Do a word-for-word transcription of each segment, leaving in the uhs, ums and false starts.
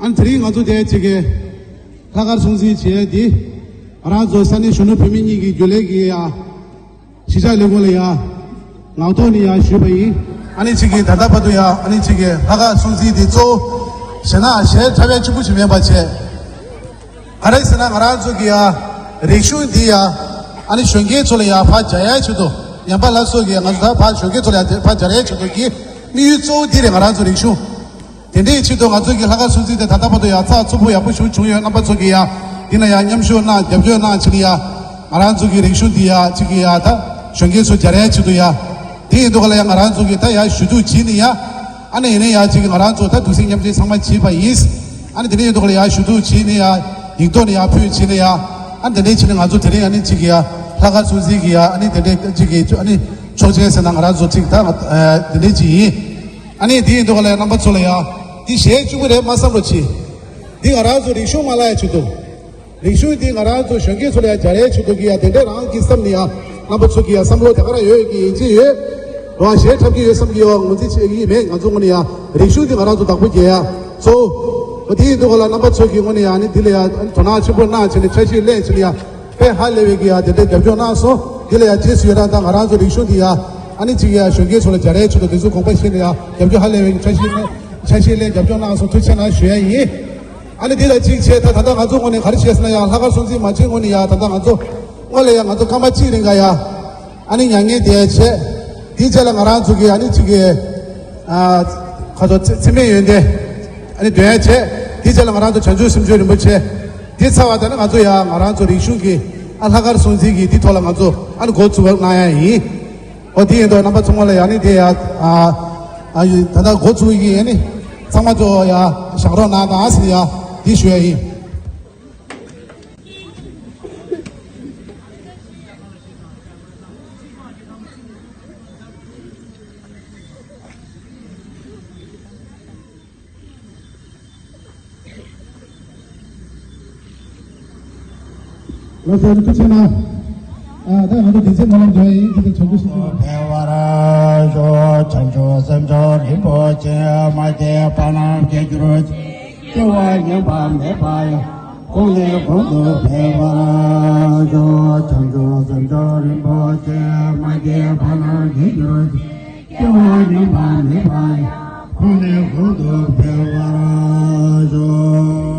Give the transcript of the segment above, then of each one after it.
ཨ་ནི་དེ་རིང་ང་ཚོ་དེ་གཅིག་གི་ལྷག་དཀར་སྲུང་བརྩི་བྱས་ཏེ། ང་རང་ཚོ་ས་གནས་གཞོན་ནུ་བུད་མེད་གཉིས་ཀྱི་རྒྱུན་ལས་ཀྱི་ཡ་གཞིས་ཆགས་ལས་ཁུངས་ལ་ཡ་ངག་ཐོག་ནས་ཡ་ཞུས་པ་ཡིན། ཨ་ནི་གཅིག་གི་ད་ལྟ་བར་དུ་ཡ་ཨ་ནི་གཅིག་གི་ལྷག་དཀར་སྲུང་བརྩི་དེ་གཙོ་བོ་ཞེ་ན་གཞས་འཁྲབ་ཡ་གཅིག་པུ་ཞིག་མེད་པ་བྱས། ག་རེ་ཟེར་ན་ང་རང་ཚོ་གི་ཡ་རིག་གཞུང་འདི་ཡ་ཨ་ནི་གཞོན་སྐྱེས་ཚོ་ལ་ཡ་ཕར་སྦྱར་ཡ་ཆེད་དུ། ཡང་པ་ལ་སོགས་ཀྱི་ང་ཚོ་ད་ཕར་གཞོན་སྐྱེས་ཚོ་ལ་ཡ་ཕར་སྦྱར་ཡ་ཆེད་དུ་གི་དམིགས་ཡུལ་གཙོ་བོ་འདི་རེད། ང་རང་ཚོ་རིག་གཞུང་དེ་འདྲའི་ཆེད་དུ་ང་ཚོ་གི་ལྷག་དཀར་སྲུང་བརྩི་དེ་ད་ལྟ་བར་དུ་ཡ་ཚགས་ཚུད་པོ་ཡག་པོ་ཞིག་བྱུང་ཡོད། རྣམ་པ་ཚོ་གི་ཡ་འདི་ན་ཡ་མཉམ་ཞུགས་གནང་རྒྱབ་སྐྱོར་གནང་བྱས་ནས་ཡ་ང་རང་ཚོ་གི་རིག་གཞུང་འདི་ཡ་གཅིག་གི་ཡ་ད་གཞོན་སྐྱེས་ཚོ་སྦྱར་ཡ་ཆེད་དུ་ཡ། དེ་ཡིན་དུས་ག་ལ་ཡ་ང་རང་ཚོ་གི་ད་ཡ་ཞུ་གཏུག་བྱས་ནས་ཡ། ཨ་ནི་ཡིན་ན་ཡ་གཅིག་གི་ང་རང་ཚོ་ད་འདུག་སེ་མཉམ་འབྲེལ་ཚང་མ་བྱས་པ་ཡིན། ཨ་ནི་དེ་འདྲ་ཡིན་དུས་ག་ལ་ཡ་ཞུ་གཏུག་བྱས་ནས་ཡ་ཡིག་ཐོག་ནས་ཡ་ཕུལ་བྱས་ནས་ཡ། ཨ་ནི་དེ་འདྲ་བྱས་ནས་ང་ཚོ་དེ་རིང་ཨ་ནི་གཅིག་གི་ཡ་ལྷག་དཀར་སྲུང་བརྩི་གི་ཡ་ཨ་ནི་དེ་འདྲ་གཅིག་གི་ཨ་ནི་ཆོག་མཆན་ཟེར་ན་ང་རང་ཚོ་གཅིག་ད་ང་དེ་འདྲ་གཅིག་ཡིན། ཨ་ནི་དེ་ཡིན་དུས་ག་ལ་ཡ་རྣམ་པ་ཚོ་ལ་ཡ་འདི་གཞས་གཅིག་པུ་རེད་མ་བསམ་རོགས་གྱིས། འདི་ང་རང་ཚོ་རིག་གཞུང་མ་བརླག་ཡ་ཆེད་དུ། རིག་གཞུང་འདི་ང་རང་ཚོ་གཞོན་སྐྱེས་ཚོ་ལ་ཡང་སྦྱར་ཡའི་ཆེད་དུ་གི་ཡང་དེ་འདྲའི་རང་གི་བསམ་ནས་ཡང་རྣམ་པ་ཚོ་གི་ཡང་བསམ་བློ་དེ་ག་རང་ཡོད་ཀྱི་ཡིན་གཅིག་ཡོད། རང་གཞས་འཁྲབ་ཀྱི་ཡོད་བསམ་གྱི་ཡོད་ངོས་འཛིན་བྱེད་ཀྱི་མེད། ང་ཚོ་ངོས་ནས་ཡང་རིག་གཞུང་འདི་ང་རང་ཚོ་བདག་པོ་རྒྱག་ཡ་གཙོ་བོ་དེ་ཡིན་དུས་ག་ལ་རྣམ་པ་ཚོ་གི་ངོས་ནས་ཡང་ནི་འདི་ལ་ཡང་དོ་སྣང་ཆེན་པོ་གནང་བྱས་ནས་འཆར་གཞི་ལེན་བྱས་ནས་ཡང་དཔེ་ཧ་ལས་པའི་གི་ཡང་དེ་འདྲའི་རྒྱབ་སྐྱོར་གནང་སོང་། འདི་ལ་ཡང་རྗེས་སུ་ཡི་རང་དང་ང་རང་ཚོ་རིག་གཞུང་འདི་ཡང་ཨ་ནི་གཅིག་ཡང་གཞོན་སྐྱེས་ཚོ་ལ་སྦྱར་ཡའི་ཆེད་དུ་དེ་ཚོ་དགོངས་པ་བཞེས་ནས་ཡང་རྒྱབ་སྐྱོར་ཧ་ལས་པའི་འཆར་གཞི་ལེན་འཆར་གཞི་ལེན་རྒྱབ་སྐྱོར་གནང་སོང་། ཐུགས་རྗེ་གནང་ཞུ་ཡ་ཡིན། ཨ་ནི་འདི་ལ་གཅིག་བྱས་ད་ད་ལྟ་ང་ཚོ་ངོས་ནས་ག་རེ་བྱས་ཟེར་ན་ཡང་ལྷག་དཀར་སྲུང་བརྩི་མ་བྱས་ངོས་ནས་ཡང་ད་ལྟ་ང་ཚོ་སྔོན་ལ་ཡང་ང་ཚོ་སྐར་མ་གཅིག་རིང་ག་ཡང་ཨ་ནི་མྱ་ངན་འདས་བྱས། དེའི་རྗེས་ལ་ང་རང་ཚོ་གི་ཨ་ནི་གཅིག་གི་ཨ་ཁ་ཚོ་ཚེ་ཚེ་མེད་ཡོན་ཏན་ཨ་ནི་འདོན་ཡ་བྱས། དེའི་རྗེས་ལ་ང་རང་ཚོ་བྱང་ཆུབ་སེམས་མཆོག་རིན་པོ་ཆེ་འདི་ཚར་བ་ད་ནི་ང་ཚོ་ཡང་ང་རང་ཚོ་རིག་གཞུང་གི་ཨ་ལྷག་དཀར་སྲུང་བརྩི་གི་འདི་ཐོག་ལ་ང་ཚོ་ཨ་ནི་འགོ་བཙུགས་པ་གནང་ཡ་ཡིན། ཨོ་དེ་ཡིན་དུས་རྣམ་པ་ཚང་མ་ལ་ཡང་ནི་དེ་ཡ་ཨ་ཨ་ཡི་ད་ལྟ་འགོ་བཙུགས་ཡིན། ཨ་ནི་ཚང་མ་ཚོ་ཡ་བཞེངས་རོགས་གནང་དང་ཟེར་ནས་ཡ་འདི་ཞུ་ཡ་ཡིན། ལགས་སོ། ཐུགས་རྗེ་གནང་། ཨ་ད་ང་ཚོ་སྡིངས་ཆའི་སྨོན་ལམ་འདོན་ཡ་ཡིན། དེ་ཚོ་བྱང་ཆུབ་སེམས་མཆོག་འཕེལ་བར་ཤོག་བྱང་ཆུབ་སེམས་མཆོག་རིན་པོ་ཆེ་མ་སྐྱེས་པ་རྣམས་སྐྱེ་གྱུར་ཅིག་སྐྱེ་བ་ཉམས་པ་མེད་པ་ཡང་གོང་ནས་གོང་དུ་འཕེལ་བར་ཤོག་བྱང་ཆུབ་སེམས་མཆོག་རིན་པོ་ཆེ་མ་སྐྱེས་པ་རྣམས་སྐྱེ་གྱུར་ཅིག་སྐྱེ་བ་ཉམས་པ་མེད་པ་ཡང་གོང་ནས་གོང་དུ་འཕེལ་བར་ཤོག་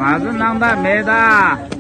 ང་ཚོ་སྣང་དག་མེད་ད།